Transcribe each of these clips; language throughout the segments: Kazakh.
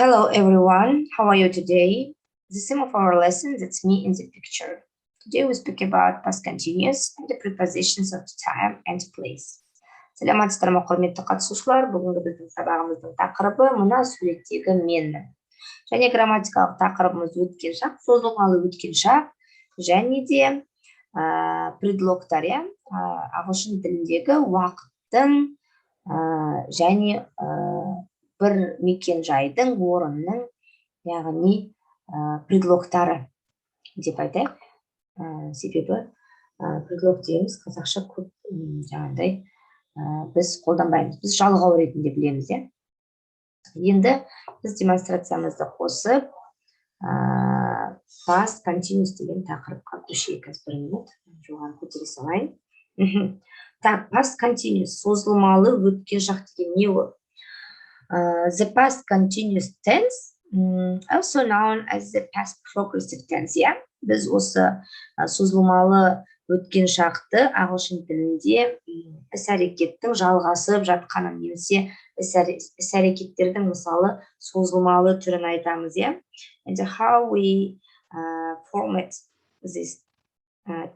Hello everyone, how are you today? The theme of our lesson, that's me in the picture. Today we speak about past continuous and the prepositions of time and place. Сәлеметсіздер ме, құрметті қатысушылар? Бүгінгі біздің сабағымыздың тақырыбы мына суреттегі менмін. Және грамматикалық тақырыбымыз өткен шақ, созылмалы өткен шақ және де предлогтар, иә, ағылшын тіліндегі уақыттың және бір мекен жайдың, орынның, яғни предлогтары деп айтайық. Себебі предлог дегеніміз қазақша көп жаңағыдай біз қолданбаймыз, біз жалғау ретінде білеміз, иә. Енді біз демонстрациямызды қосып, past continuous деген тақырыпқа көшейік. Қазір, бір минут, жоғары көтере салайын. Так, past continuous, созылмалы өткен шақ деген не ол? The past continuous tense, also known as the past progressive tense, иә. Біз осы созылмалы өткен шақты ағылшын тілінде іс әрекеттің жалғасып жатқанын немесе іс әрекеттердің, мысалы, созылмалы түрін айтамыз, иә. And how we format this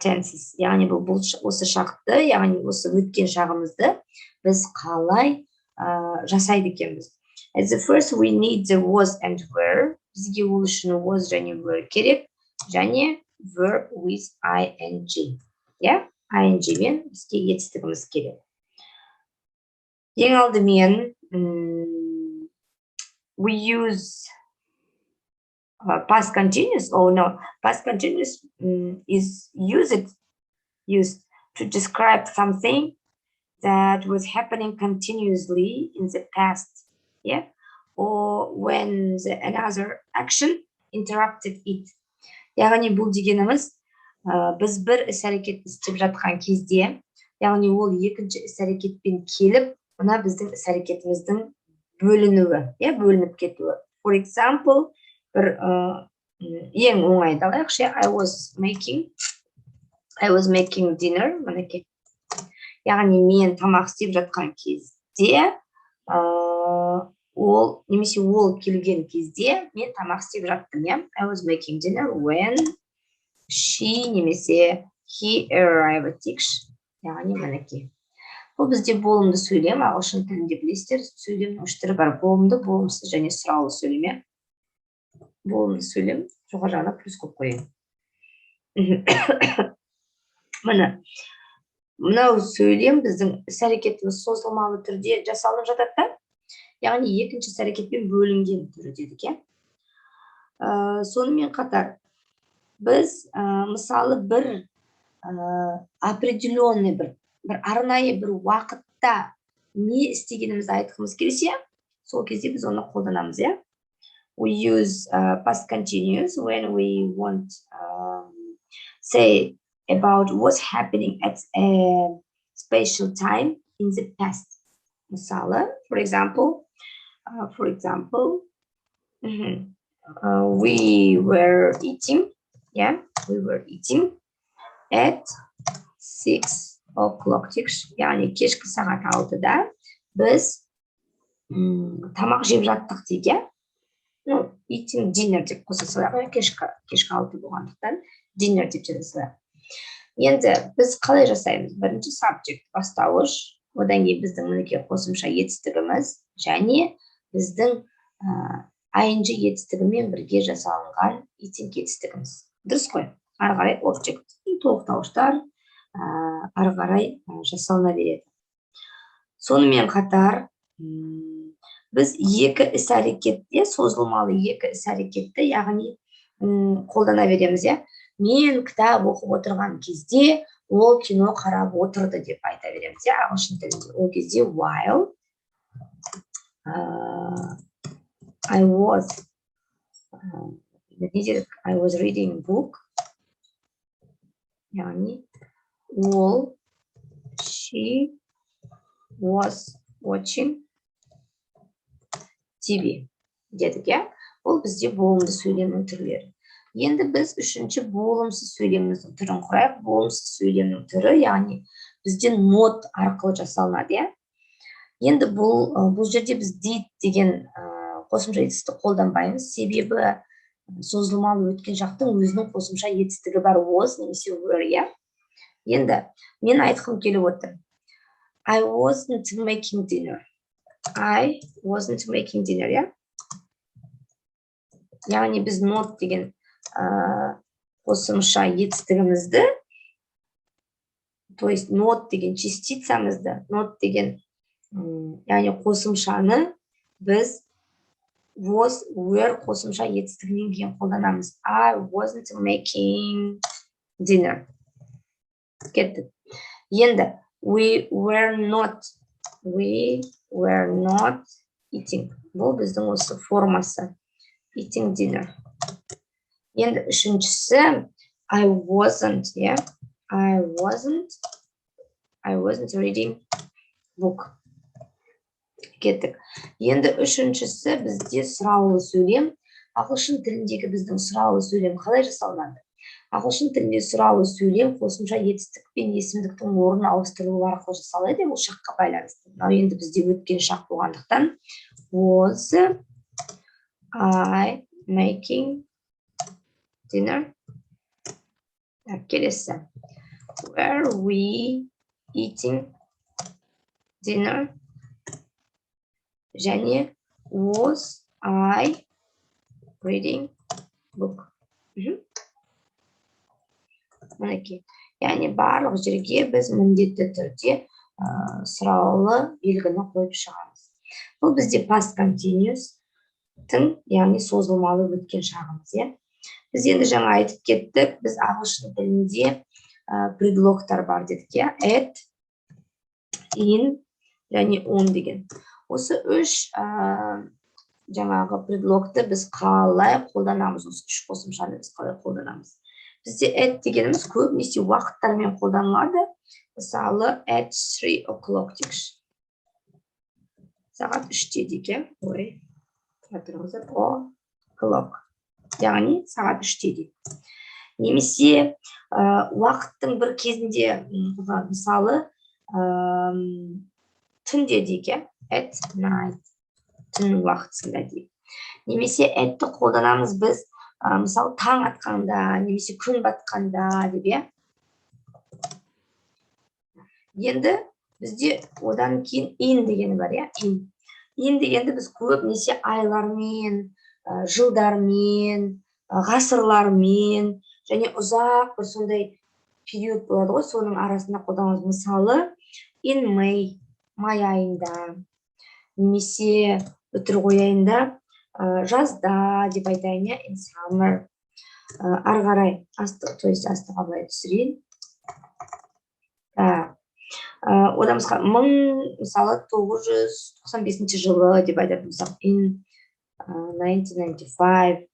tenses, яғни бұл осы шақты, яғни осы өткен шағымызды біз қалай жасайды екенбіз? At the first we need the was and were. Бізге ол үшін was және were керек және verb with ing, иә, ing мен бізге етістігіміз керек. Ең алдымен we use past continuous, oh no, past continuous is used to describe something that was happening continuously in the past, yeah, or when the another action interrupted it. Яғни бұл дегеніміз біз бір іс әрекет істеп жатқан кезде, яғни ол екінші іс әрекетпен келіп, мына біздің іс әрекетіміздің бөлінуі, иә, бөлініп кетуі. For example, бір ең оңайды алайықшы, иә. I was making dinner, мінекей. Яғни мен тамақ істеп жатқан кезде, ол немесе ол келген кезде мен тамақ істеп жаттым, иә. I was making dinner when she немесе he arrived дейікші. Яғни мінекей, бұл бізде болымды сөйлем. Ағылшын тілінде, білесіздер, сөйлемнің үш түрі бар: болымды, болымсыз және сұраулы сөйлем, иә. Болымды сөйлем, жоғары жағына плюс қойып қояйын. Міне, мынау сөйлем біздің іс әрекетіміз созылмалы түрде жасалынып жатады да, яғни екінші іс әрекетпен бөлінген түрі дедік, иә. Сонымен қатар біз мысалы, бір определенный бір арнайы бір уақытта не істегенімізді айтқымыз келсе, сол кезде біз оны қолданамыз, иә. We use past continuous when we want say about what's happening at a special time in the past. Мысалы, for example, we were eating, yeah, we were eating at 6 o'clock дейікші. Яғни кешкі сағат 6-да біз тамақ жеп жаттық дейік, иә. Ну, eating dinner деп қоса салайық, иә, кешкі 6 болғандықтан dinner деп жаза салайық. Енді біз қалай жасаймыз? Бірінші subject, бастауыш, одан кейін біздің, мінекей, қосымша етістігіміз және біздің ing етістігімен бірге жасалынған eating етістігіміз, дұрыс қой? Ары қарай object, толықтауыштар ары қарай жасалына береді. Сонымен қатар біз екі іс әрекетте, созылмалы екі іс әрекетті, яғни қолдана береміз, иә. Мен кітап оқып отырған кезде ол кино қарап отырды деп айта береміз, иә, ағылшын тілінде. Ол кезде while I was не дедік? I was reading book, яғни ол she was watching TV дедік, иә. Бұл бізде болымды сөйлемнің түрлері. Енді біз үшінші болымсыз сөйлеміміздің түрін құрайық. Болымсыз сөйлемнің түрі, яғни бізде not арқылы жасалынады, иә. Енді бұл жерде біз did деген Қосымша етістік қолданбаймыз, себебі созылмалы өткен шақтың өзінің қосымша етістігі бар: was немесе were, иә. Енді мен айтқым келіп отыр: I wasn't making dinner. I wasn't making dinner, иә. Яғни біз not деген қосымша етістігімізді, то есть not деген частицамызды, not деген, яғни қосымшаны біз was, were қосымша етістігінен кейін қолданамыз. I wasn't making dinner. Кеттік. Енді we were not, we were not eating. Бұл біздің осы формасы, eating dinner. Енді үшіншісі I wasn't, иә, I wasn't reading book. Кеттік. Енді үшіншісі бізде сұраулы сөйлем. Ағылшын тіліндегі біздің сұраулы сөйлем қалай жасалынады? Ағылшын тілінде сұраулы сөйлем қосымша етістік пен есімдіктің орнын ауыстырылуы арқылы жасалады. Ол шаққа байланысты. Мынау енді бізде өткен шақ болғандықтан, was I making dinner? Так, келесі: were we eating dinner? Және was I reading book? Мінекей, яғни барлық жерге біз міндетті түрде сұраулы белгіні қойып шығамыз. Бұл бізде past continuous тың, яғни созылмалы өткен шағымыз, иә. Біз енді жаңа айтып кеттік, біз ағылшын тілінде предлогтар бар дедік, иә: at, in және on деген. Осы үш жаңағы предлогты біз қалай қолданамыз? Осы үш қосымшаны біз қалай қолданамыз? Бізде at дегеніміз көбінесе уақыттармен қолданылады. Мысалы, at 3 o'clock дейікші, сағат 3-те дейік, иә. Ой, тұра тұрыңыздар. O'clock, яғни сағат 3-те дейік. Немесе уақыттың бір кезінде қолданады. Мысалы, түнде дейік, иә, at night, түннің уақытысында дейік. Немесе at-ті қолданамыз біз, мысалы, таң атқанда немесе күн батқанда деп, иә. Енді бізде одан кейін in дегені бар, иә. In, in дегенді біз көбінесе айлармен, жылдармен, ғасырлармен және ұзақ бір сондай период болады ғой, соның арасында қолданамыз. Мысалы, in May, май айында, немесе үтір қояйын да, жазда деп айтайын, иә, in summer. Ары қарай асты, то есть астыға былай түсірейін. Так, одан басқа мысалы, 995-жылы деп айтатын болсақ, in 1995.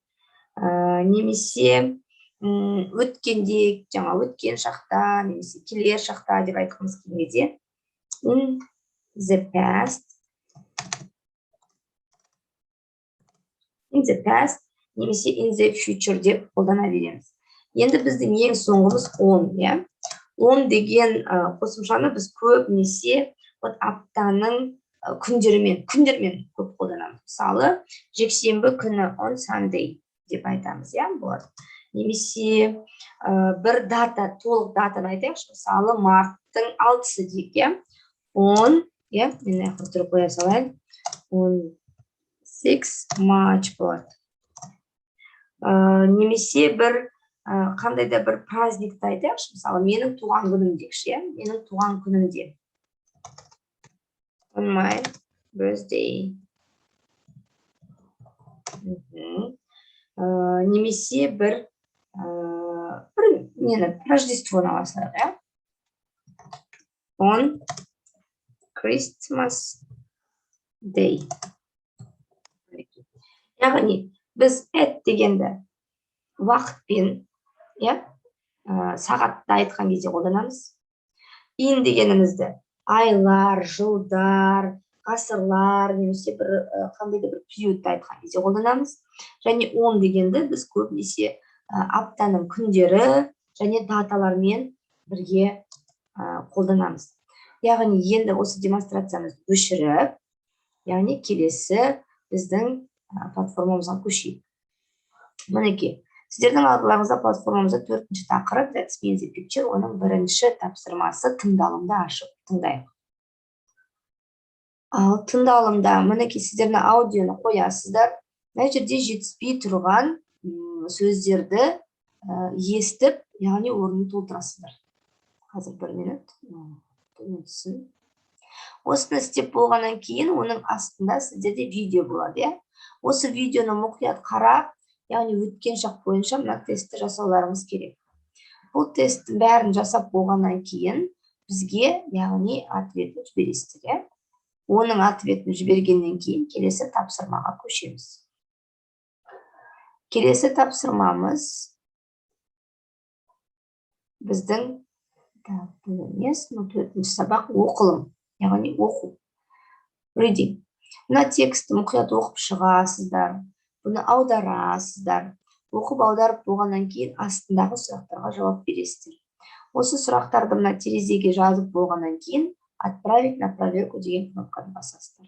Немесе өткенде, жаңа өткен шақта немесе келер шақта деп айтқымыз келген in the past, in the past немесе in the future деп қолдана береміз. Енді біздің ең соңғымыз on, иә. On деген қосымшаны біз көбінесе вот аптаның күндерімен көп қолданамыз. Мысалы, жексенбі күні, on Sunday деп айтамыз, иә, болады. Немесе бір дата, толық датаны айтайықшы. Мысалы, марттың 6-сы дейік, иә, on, иә. Мен мына жаққа түріп қоя салайын: on 6 March болады. Немесе бір қандай да бір праздникті айтайықшы. Мысалы, менің туған күнім дейікші, иә, менің туған күнімде, on my birthday. Немесе бір нені, Рождествоны ала салайық, иә, on Christmas Day. Яғни біз at дегенді уақытпен, иә, сағатты айтқан кезде қолданамыз. In дегенімізді айлар, жылдар, ғасырлар немесе бір қандай да бір периодты айтқан кезде қолданамыз. Және on дегенді біз көбінесе аптаның күндері және даталармен бірге қолданамыз. Яғни енді осы демонстрациямызды өшіріп, яғни келесі біздің Платформамызға көшейік. Мінекей, сіздердің алдыларыңызда платформамызда төртінші тақырып «That's me in the picture». Оның бірінші тапсырмасы: тыңдалымды ашып тыңдайық. Ал тыңдалымда, мінекей, сіздер мына аудионы қоясыздар. Мына жерде жетіспей тұрған сөздерді естіп, яғни орнын толтырасыздар. Қазір, бір минут, төмен түссін. Осыны істеп болғаннан кейін оның астында сіздерде видео болады, иә. Осы видеоны мұқият қарап, яғни өткен шақ бойынша мына тестті жасауларыңыз керек. Бұл тесттің бәрін жасап болғаннан кейін бізге, яғни, ответін жібересіздер, иә. Оның ответін жібергеннен кейін келесі тапсырмаға көшеміз. Келесі тапсырмамыз біздің, так, бұл емес, мына төртінші сабақ, оқылым, яғни оқу, reading. Мына текстті мұқият оқып шығасыздар, бұны аударасыздар. Оқып, аударып болғаннан кейін астындағы сұрақтарға жауап бересіздер. Осы сұрақтарды мына терезеге жазып болғаннан кейін «Отправить на проверку» деген кнопканы басасыздар.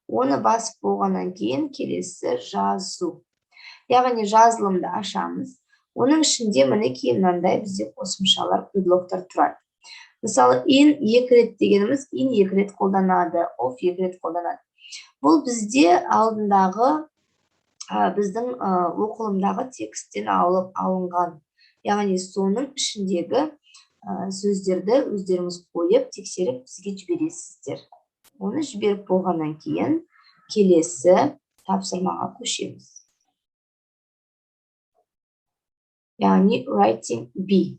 Оны басып болғаннан кейін келесі жазу, яғни жазылымды ашамыз. Оның ішінде, мінекей, мынандай бізде қосымшалар, предлогтар тұрады. Мысалы, in екі рет дегеніміз, in екі рет қолданады, of екі рет қолданады. Бұл бізде алдындағы біздің оқылымдағы тексттен алып алынған, яғни соның ішіндегі сөздерді өздеріңіз қойып, тексеріп, бізге жібересіздер. Оны жіберіп болғаннан кейін келесі тапсырмаға көшеміз, яғни writing B.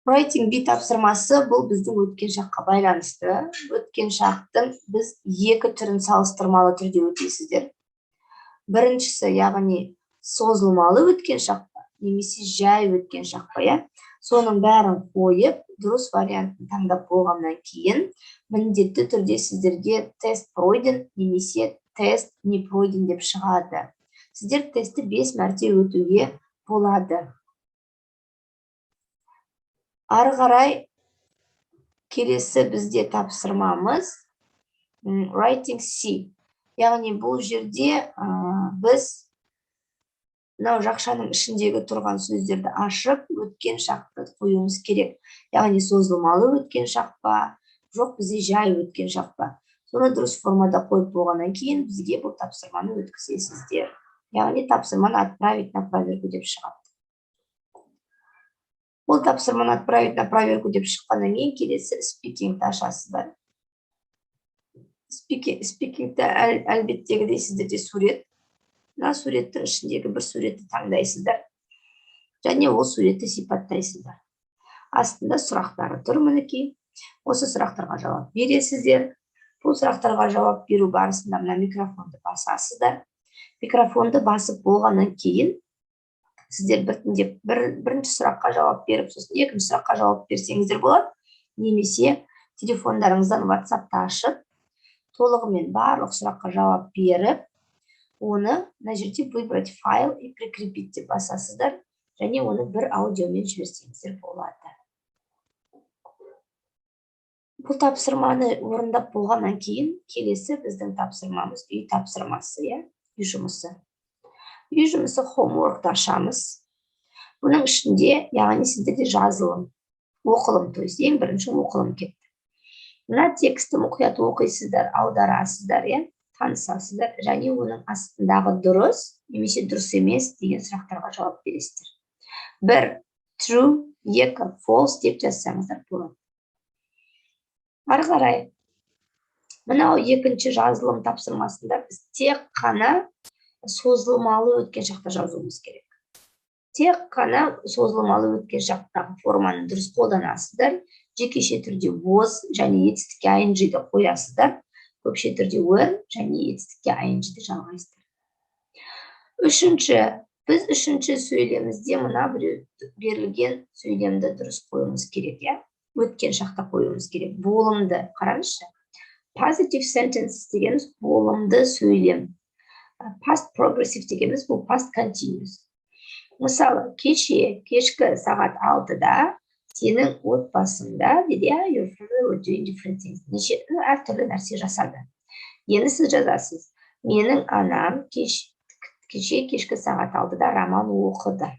Writing B тапсырмасы бұл біздің өткен шаққа байланысты. Өткен шақтың біз екі түрін салыстырмалы түрде өтесіздер. Біріншісі, яғни созылмалы өткен шақ па немесе жай өткен шақ па, иә. Соның бәрін қойып, дұрыс вариантын таңдап болғаннан кейін міндетті түрде сіздерге «Тест пройден» немесе «Тест не пройден» деп шығады. Сіздер тестті 5 мәрте өтуге болады. Ары қарай келесі бізде тапсырмамыз writing C, яғни бұл жерде біз мынау жақшаның ішіндегі тұрған сөздерді ашып, өткен шақты қоюымыз керек, яғни созылмалы өткен шақ па, жоқ, бізде жай өткен шақ па. Соны дұрыс формада қойып болғаннан кейін бізге бұл тапсырманы өткізесіздер, яғни тапсырманы «Отправить на проверку» деп шығады. Ол тапсырманы «Отправить на проверку» деп шыққаннан кейін келесі speaking ті ашасыздар. Speaking те, әлбеттегідей, сіздерде сурет. Мына суреттің ішіндегі бір суретті таңдайсыздар және ол суретті сипаттайсыздар. Астында сұрақтары тұр, мінекей. Осы сұрақтарға жауап бересіздер. Бұл сұрақтарға жауап беру барысында мына микрофонды басасыздар. Микрофонды басып болғаннан кейін сіздер біртіндеп бірінші сұраққа жауап беріп, сосын екінші сұраққа жауап берсеңіздер болады немесе телефондарыңыздан WhatsAppты ашып, толығымен барлық сұраққа жауап беріп, оны мына жерде «Выбрать файл и прикрепить» деп басасыздар және оны бір аудиомен жіберсеңіздер болады. Бұл тапсырманы орындап болғаннан кейін келесі біздің тапсырмамыз үй тапсырмасы, иә, үй жұмысы. Үй жұмысы, homework ты ашамыз. Бұның ішінде, яғни, сіздерде жазылым, оқылым, то есть ең бірінші оқылым кетті. Мына текстті мұқият оқисыздар, аударасыздар, иә, танысасыздар және оның астындағы дұрыс немесе дұрыс емес деген сұрақтарға жауап бересіздер. Бір true, екі false деп жазсаңыздар болады. Ары қарай мынау екінші жазылым тапсырмасында біз тек қана созылмалы өткен шақта жазуымыз керек. Тек қана созылмалы өткен шақтағы форманы дұрыс қолданасыздар. Жекеше түрде was және етістікке ing ді қоясыздар, көпше түрде were және етістікке ing ді жалғайсыздар. Үшінші, біз үшінші сөйлемімізде мына біреу берілген сөйлемді дұрыс қоюымыз керек, иә, өткен шақта қоюымыз керек. Болымды, қараңызшы, positive sentence дегеніміз болымды сөйлем, past progressive дегеніміз бұл past continuous. Мысалы, кеше кешкі сағат 6-да Сенің отбасыңда дейді, иә, your family were doing different things. Неше әртүрлі нәрсе жасады. Енді сіз жазасыз: менің анам кеше кешкі сағат 6-да роман оқыды.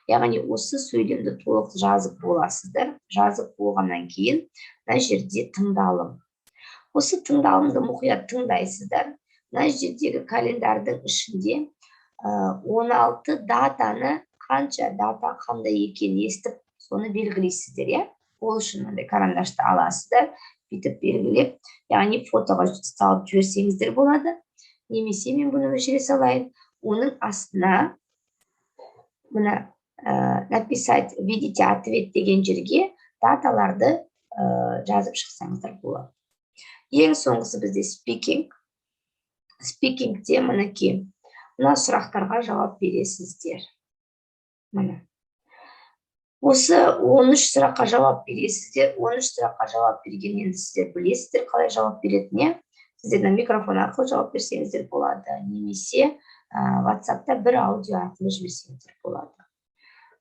Яғни осы сөйлемді толық жазып боласыздар. Жазып болғаннан кейін мына жерде тыңдалым. Осы тыңдалымды мұқият тыңдайсыздар. Мына жердегі календарьдың ішінде 16 датаны, қанша дата қандай екенін естіп, соны белгілейсіздер, иә. Ол үшін мынандай карандашты аласыздар, бүйтіп белгілеп, яғни фотоға салып жіберсеңіздер болады. Немесе мен бұны өшіре салайын. Оның астына мына «Написать», «Введите ответ» деген жерге даталарды жазып шықсаңыздар болады. Ең соңғысы бізде speaking. Speaking те, мінекей, мына сұрақтарға жауап бересіздер. Міне, осы 13 сұраққа жауап бересіздер. 13 сұраққа жауап берген, енді сіздер білесіздер қалай жауап беретінін, иә. Сіздер мына микрофон арқылы жауап берсеңіздер болады немесе WhatsAppта бір аудио арқылы жіберсеңіздер болады.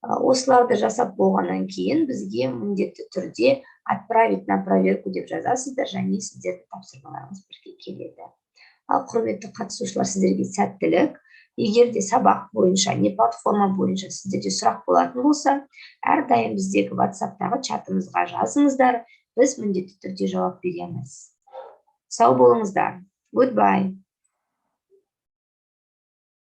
Осыларды жасап болғаннан кейін бізге міндетті түрде «Отправить на проверку» деп жазасыздар және сіздердің тапсырмаларыңыз бірге келеді. Ал, құрметті қатысушылар, сіздерге сәттілік! Егер де сабақ бойынша не платформа бойынша сіздерде сұрақ болатын болса, әрдайым біздегі WhatsAppтағы чатымызға жазыңыздар, біз міндетті түрде жауап береміз. Сау болыңыздар! Goodbye.